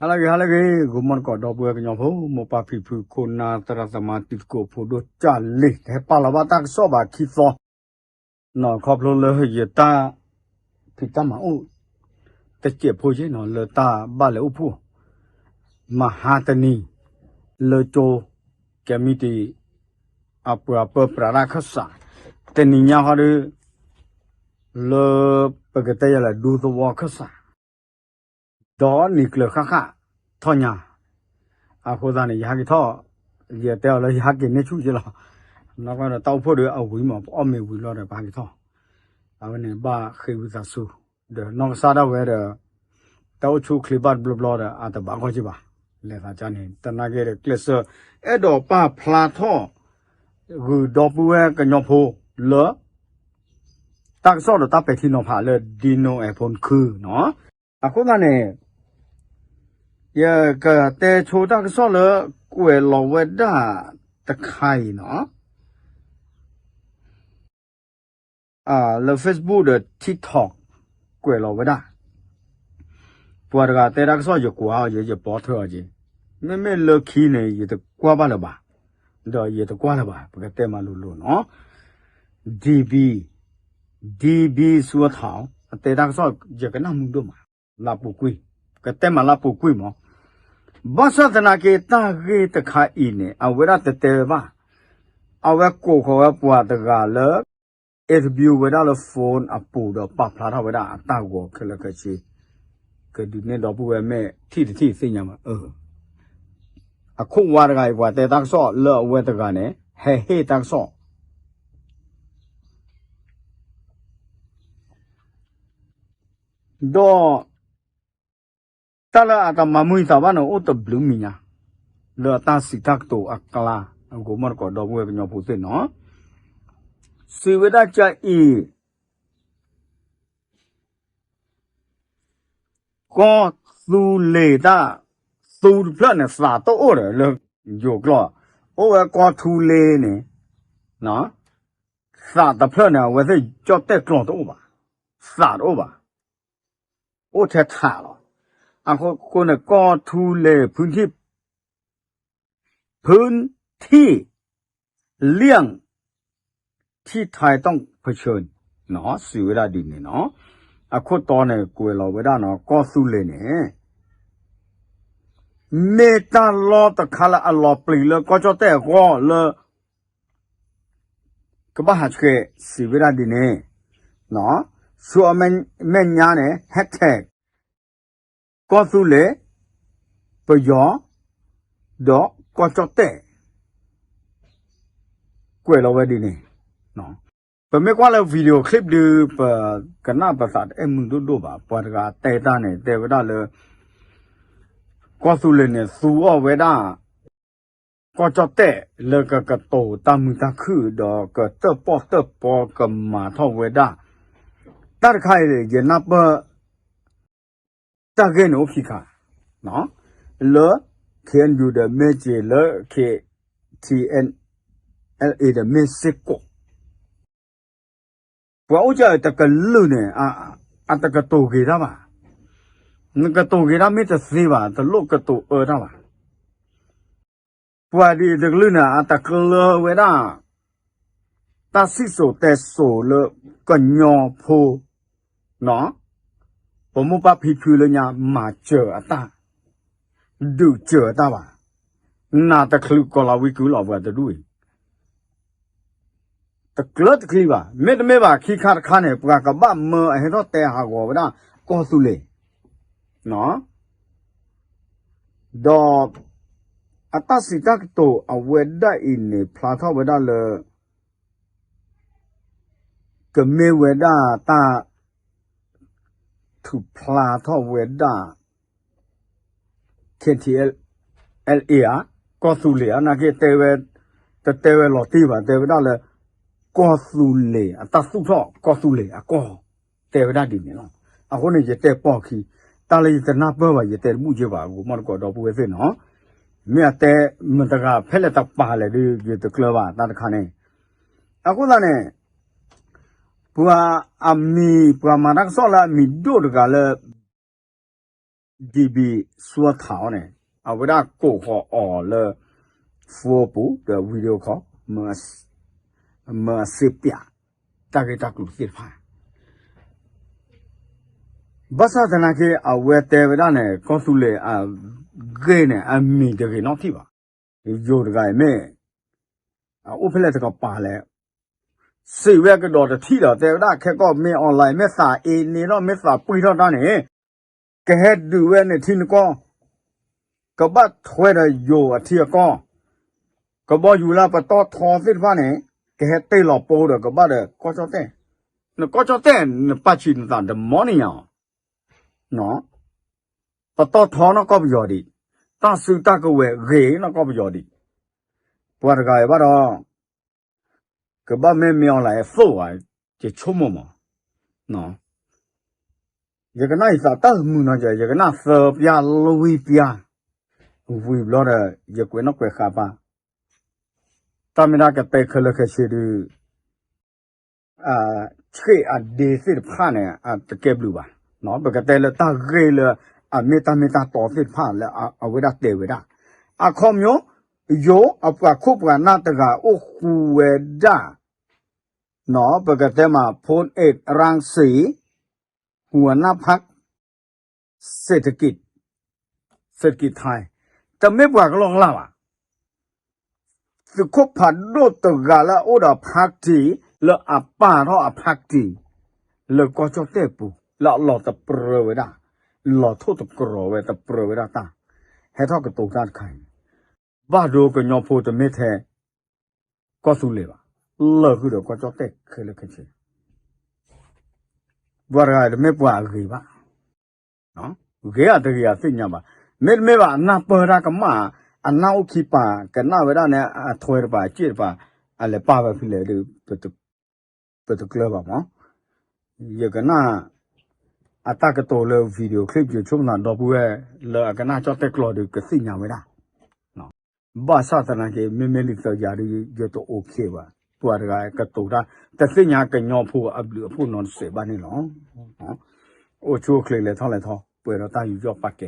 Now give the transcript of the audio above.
ဟါလၢအဂ့ၤ ဟါလၢအဂ့ၤ ဂီၤမီၢ်တကိး ဒီပုၢ်ဝဲၢ်ကညီဖိ မိၢ်ပၢ်ဖံဖု ခိၣ်နၢ် သရၣ်သမါ တံၤသကိး ဖိဒိၣ် ကၢ်လ့ၢ် တဟဲပာ်လီၤဘၣ်တၢ်ကစီၣ်ဘၣ်ခံသီ ခီဖျိလၢယတၢ်ဖံးတၢ်မၤအိၣ် တစဲးဖိယဲၢ်နီၤ လၢတၢ်ဘၣ်လဲၤအိၣ်ဖှိၣ် မဟါတနံၤ လၢကၠိ ကဲမံတံ အပှၤပၢပြးတၢ်ခၢၣ်စး တနံၤညါဃီဒီး လၢပကတဲယၤလၢဒူသဝီခၢၣ်စး ဒီးနံၤကျၢၤဃၣ်ဃၣ်ထီၣ်ညါ အဃိသတးန့ၣ် ယဟးက့ၤထီၣ် ယတဲအီၤလၢယဟးက့ၤန့ၢ်ဆူၣ်က့လီၤ. နီၢ်ကီၢ်ဒီးတၢ်အိၣ်ဖှိၣ်ဒီးအဝံၤမး ပအီၣ်မ့ၤဝံၤလီၤဒီးပဟးက့ၤထီၣ် အဝဲန့ၣ်ဘၣ်ဃ့ဝံသးစူၤ ဒီးနီၢ်ကစၢ်ဒၣ်ဝဲဒီး တၢ်အိၣ်ဆူၣ်အိၣ်ချ့ဘၣ်တဘျီဘျီဒီး အတဘၣ်ဂီၢ်က့ဘၣ် လဲၤသးကါန့ၣ် သနာ်က့ဒီးကျဲးစၢး အဲၣ်ဒိးပာ်ဖျါထီၣ် ဂုာ်ဒီပုၢ်ဝဲၢ်ကညီဖိလၢ တၢ်ကစီၣ်ဒီးတၢ်ပဲာ်ထံနီၤဖးလၢ ဒံနိအဲၣ်ဖိနခုနီၤ. အဃိသတးန့ၣ် ယကတဲဆိတၢ်ကစီၣ်လၢ ကွဲးလီၤဝဲဒၣ်တခါအံၤနီၤ လၢ Facebook ဒီး TikTok ကွဲးလီၤဝဲဒၣ် ပှၤတဂၤတဲတၢ်ကစီၣ် ယကွၢ်အီၤက့ၤ ယပိာ်ထွဲအီၤက့ၤ မ့မ့ၢ်လၢခံန့ၣ် ယတကွၢ်ဘၣ်လၢၤဘၣ် ဒီးယတကွၢ်လၢၤဘၣ် ပကတဲမးလိၤလိၤနီၤ DB DB ဆူအထီ အတဲတၢ်ကစီၣ် ယကနၣ်မုာ်ဒိၣ်မး လၢပူၤကွံာ် ကတဲမးလၢပူၤကွံာ်မး ဘၣ်ဆၣ်သနာ်က့ တၢ်ဂ့ၢ်တခါအံၤန့ၣ် အဝဲဒၣ်တတဲဝဲဘၣ် အဝဲကိးဃီၤဝဲပှၤတဂၤလၢ interview ဝဲဒၣ်လၢ phone အပူၤဒီးပာ်ဖျါထီၣ်ဝဲဒၣ်အတၢ်ဂီၤခဲလၢာ်ခဲဆ့ ကဒုးနဲၣ်ဒီပုၢ်ဝဲၢ်မ့ၢ်ထံၣ်တထံၣ်သ့ၣ်ညါမး အခိၣ်ဝါတဂၤအံၤ ပှၤတဲတၢ်ကစီၣ်လၢအဝဲတဂၤန့ၣ် ဟဲဟ့ၣ်တၢ်ကစီၣ် ဒီး တၢ်လၢအတမၤမုာ်သးဘၣ်န့ၣ် အိၣ်တဘျုးမံၤညါ လၢအတၢ်စံးတၢ်ကတိၤအကျါ အဂီၢ်မီၢ်တကိးဒီပုၢ်ဝဲၢ်ကညီဖိသ့ၣ်နီၤ စံးဝဲဒၣ်ကအံၤ ကီၢ်သူလ့ၤတၢ် သူတဖျၢၣ်န့ၣ် သးတအိၣ်ဒီးလၢယိၤကျိာ် အိၣ်ဝဲကီၢ်သူလ့ၤန့ၣ် သးတဖျၢၣ်န့ၣ် အဝဲသ့ၣ်ကၠီၣ်တဲၣ်ကျိာ်တအိၣ်ဘၣ် သးတအိၣ်ဘၣ် အိၣ်ထဲထးလီၤ အဃိန့ၣ် ကီၢ်သူလ့ၤ พื้นที่ พื้นที่ เลี่ยงที่ไทยต้องเผชิญ စံးဝဲဒၣ်ဒ်န့ၣ်နီၤ အခိၣ်တီန့ၣ် ကွဲးလီၤဝဲဒၣ်နီၤ ကီၢ်သူလ့ၤန့ၣ် မ့ၢ်တၢ်လီၢ်တခါလၢအလီၤပျံၤလၢကီၢ်ကၠီၣ်တဲၣ်အဂီၢ်လၢ ကဘၣ်ဟးဆှဲး စံးဝဲဒၣ်ဒ်န့ၣ် ဆူအမဲာ်ညါန့ၣ် hashtag ကီၢ်သူလ့ၤ ပယီၤ ဒီးကီၢ်ကၠီၣ်တဲၣ် ကွဲးလီၤဝဲဒ်န့ၣ် ပမ့ၢ်ကွၢ်လၢ video clip ဒီး ပကနၣ်ပသးတအဲၣ်မုာ်ဒိၣ်ဒိၣ်ဘၣ် ပှၤတဂၤတဲတၢ်န့ၣ် တဲဝဲဒၣ်လၢ ကီၢ်သူလ့ၤန့ၣ် သူအီၣ်ဝဲဒၣ် ကီၢ်ကၠီၣ်တဲၣ် လၢကကတိၤတၢ်မုာ်တၢ်ခုၣ် ဒီးကတၢၣ်ပီၣ်တၢၣ်ပီကမၤထီၣ်ဝဲဒၣ် တၢ်တခါအံၤ ယနၢ်ပၢၢ် တၢ်ဂ့ၢ်န့ၣ်အိၣ်ခံခါ လၢ KNU ဒီးမ့ၢ်စ့ၢ် လၢ KTLA ဒီးမ့ၢ်စ့ၢ်ကီး ပှၤအိၣ်ကၢတကလုာ်န့ၣ် အတကတိၤဂ့ၤတၢ်ဘၣ်. နကတိၤဂ့ၤတၢ်မ့ၢ်တသ့ဘၣ် တလိၣ်ကတိၤအၢတၢ်ဘၣ်. ပှၤဒ်အံၤတကလုာ်န့ၣ် အတကျၢၤဝဲဒၣ် တၢ်စံၣ်စိၤတဲစိၤလၢကညီဖိ ပမိၢ်ပၢ်ဖံဖုလၢညါ မၤစၢၤအတၢ် ဒုးစၢၤအတၢ်ဘၣ်. နၤတချုးကီၤလၤဝံကုလီၤပှၤတဒူၣ်အံၤ တကျၢၤတချံဘၣ်. မ့တမ့ၢ်ဘၣ် ခံခါတခါန့ၣ် ပှၤကဘၣ်မၢအဟဲထီၣ်တဲဟးဂီၤဝဲဒၣ် ကီၢ်သူလ့ၤ ဒီး အတၢ်စံးတၢ်ကတိၤအဝဲဒၣ်အံၤန့ၣ် ဖျါထီၣ်ဝဲဒၣ်လၢ ကမ့ၢ်ဝဲဒၣ်တၢ် ထုးဖျါထီၣ်ဝဲဒၣ် KTLA ဧါ, ကီၢ်သူလ့ၤဧါ, နာ်က့တဲဝဲ, တတဲဝဲလီၤတံၢ်ဘၣ်, တဲဝဲဒၣ်လၢ ကီၢ်သူလ့ၤအတၢ်သူၣ်ထီၣ် ကီၢ်သူလ့ၤအကီၢ် တဲဝဲဒၣ်ဒ်န့ၣ်လီၤ. အဃိန့ၣ် ယတဲပိာ်ခံ, တၢ်လၢယတနၢ်ပၢၢ်ဘၣ် ယတဲတဘူၣ်က့ဘၣ် ဂိၤမီၢ်တကိးဒီပုၢ်ဝဲၢ်သ့ၣ်နီၤ. မ့ၢ်အတဲမတၤတဂၤဖဲလဲၣ်တပာ်လဲၣ်ဒီး ယတကျၢၤဘၣ်တၢ်တခါန့ၣ်. အဃိသတးန့ၣ် ပှၤအမံၤ ပှၤမၤတၢ်ကစီၣ်လၢအမံၤဒိၣ်တဂၤလၢ ဒံဘံၣ် စွဲထးအီၤန့ၣ် အဝဲဒၣ်ကိးဃီၤအီၤလၢ phone ပူၤဒီး video call မၢအစ့ပၠး တၢ်ဂ့ၢ်တၢ်ကျိၤသ့ၣ်တဖၣ် ဘၣ်ဆၣ်သနာ်က့ အဝဲတဲဝဲဒၣ်န့ၣ် ကီၢ်သူလ့ၤအဂ့ၢ်န့ၣ် အမံၤတဂ့ၤနီတထံၣ်ဘၣ်. ယိၤတဂၤအံၤမ့ၢ် အအိၣ်ဖဲလဲၣ်တကပၤလဲၣ် စံးဝဲကဒီးတထံၣ်ဒီး တဲဝဲဒၣ်ခဲကီၢ်မ့ၢ် online မ့ၢ်သးအ့န့ၢ်ထီၣ် မ့ၢ်သးပှံၢ်ထီၣ်တၢ်န့ၣ် ကဟဲဒုးဝဲန့ၣ်ထံနကီၢ် ကဘၣ်ထွဲဒီးယိၤအထံအကီၢ် ကဘီယူၤလၢပတီၢ်ထီသ့ၣ်တဖၣ်န့ၣ် ကဟဲတ့ၢ်လီၤပီဒီး ကဘၣ်ဒီးကီၢ်ကၠီၣ်တဲၣ် နကီၢ်ကၠီၣ်တဲၣ် နပာ်ဆံးနသးတမီၢ်န့ၣ်ညါအီၤ ပတီၢ်ထီနီၢ်ကီၢ်ပယီၤဒံး တၢ်စုတၢ်ကဝဲၤဂ့ၤနီၢ်ကီၢ်ပယီၤဒံး ပှၤတဂၤအံၤဘၣ်ဒီး ကဘၣ်မ့ၢ်မ့ၢ် online သိၣ်ဘၣ် ယဆိကမိၣ်မး ယကနၣ်ယသးတၢ်မုာ်နီၤ ယကနၣ်သၢပျၢ်လွံၢ်ပျၢ် ဝံၤဘျီဒီး ယကွဲးနီၣ်ကွဲးဃာ်ပၢ် တၢ်မ့ၢ်တၢ်ကတဲခဲလၢာ်ခဲဆ့ဒုး ဆ့ၣ်အဒ့သ့ၣ်တဖၣ်န့ၣ် အတကဲဘျုးဘၣ်. ပကတဲလၢတၢ်ဂ့ၢ်လၢအမ့ၢ်တၢ်မ့ၢ်တၢ်တီသ့ၣ်တဖၣ်လၢအဝဲဒၣ်တဲဝဲဒၣ် အခီပညီ ယိၤအပှၤခိၣ်ပှၤနၢ်တဂၤအိၣ်ဃူဝဲဒၣ် ပကတဲမး พลเอกรังสี หัวหน้าพรรค เศรษฐกิจ เศรษฐกิจไทย တမ့ၢ်ပှၤကလီကလီဘၣ် သုးခိၣ်ဖးဒိၣ်တဂၤလၢအအိၣ်ဒီး party လၢအပာ်ထီၣ်အ party လၢကီၢ်ကၠီၣ်တဲၣ်ပူၤ လၢအလီၤတပြၢဝဲဒၣ် လီၤထိၣ်တကြၢးဝဲတပြၢဝဲဒၣ်တၢ် ဟဲထီၣ်ကတိၤတၢ်တခါအံၤ ဘၣ်ဒိကညီဖိတမ့ၢ်ထဲ ကီၢ်သူလ့ၤဘၣ် လၢာ်ဃုာ်ဒီးကီၢ်ကၠီၣ်တဲၣ်ခဲလၢာ်ခဲဆ့ ပှၤတဂၤတမ့ၢ်ပှၤအဂ့ၤဘၣ် ဂ့ၤအတဂ့ၤအသ့ၣ်ညါဘၣ် မ့တမ့ၢ်ဘၣ် အနၢ်ပၢၢ်တၢ်ကမၣ် အနၢ်အိၣ်ခံပၤ ကနၣ်ဝဲဒၣ်န့ၣ် အထွဲတပၤ အစ့ၣ်တပၤ အလဲၤပာ်ဝဲဖဲလဲၣ်ဒီး ပတကျၢၤဘၣ်မး ယကနၣ် အတၢ်ကတိၤလၢ video clip ယဆိကမိၣ်သးဒီပုၢ်ဝဲၢ် လၢအကနၣ်ကၠီၣ်တဲၣ်ကျိာ်ဒီးကသ့ၣ်ညါဝဲဒၣ် ဘၣ်ဆၣ်သနာ်က့ မ့မ့ၢ်လံာ်သၢယၤဒီး ယတအိၣ်ခ့ဘၣ် ပှၤတဂၤကတိၤတၢ် တသ့ၣ်ညါကညီဖိအဘျုးအဖှိၣ်နီတစဲးဘၣ်န့ၣ်လီၤ. အိၣ်ဆူၣ်အိၣ်ချ့လဲၤထီၣ်လဲၤထီ ပှဲၤဒီးတၢ်ယူးယီၣ်ပာ်ကဲ